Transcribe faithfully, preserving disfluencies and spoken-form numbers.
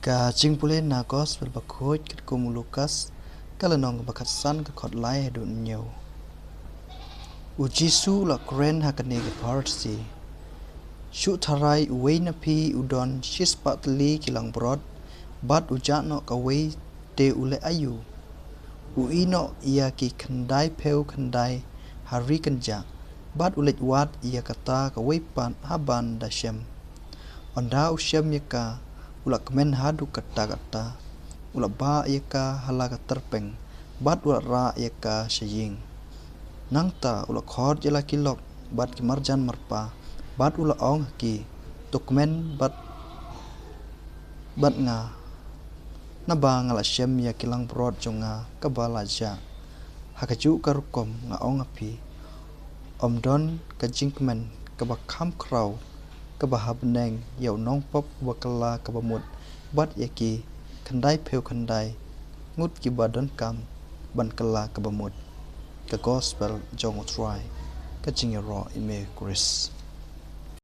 Ka jingpule na gospel bakhuid katkum u Lukas, ka lynnong ba khatsan, ka dkhot lai haduh hynñiew. U Jisu u la kren ha kane ka pharshi: Shu tharai uwei na phi u don shispah tylli ki langbrot, bad u jah noh kawei, te u leh aïu? U ïeh noh ïa ki khyndai phew khyndai ha ri kynjah, bad u leit wad ïa kata kawei pat haban da shem. Ynda u shem ïa ka, u la kmen haduh katta katta, u la bah ïa ka ha la ka tyrpeng, bad u la rah ïa ka sha ïing. Nangta u la khot ïa la ki lok bad ki marjan marpa, bad u la ong ha ki: To kmen bad, bad nga, naba nga la shem ïa ki langbrot jong nga kaba la jah. Ha kajuh ka rukom nga ong ha phi, ym don ka jingkmen kaba kham khraw kaba ha bneng ïa u nongpop uba kylla kaba mut bad ïa ki khyndai phew khyndai ngut kiba donkam ban kylla kaba mut. Ka gospel jong U Trai. Ka jingïaroh ïa me Khrist.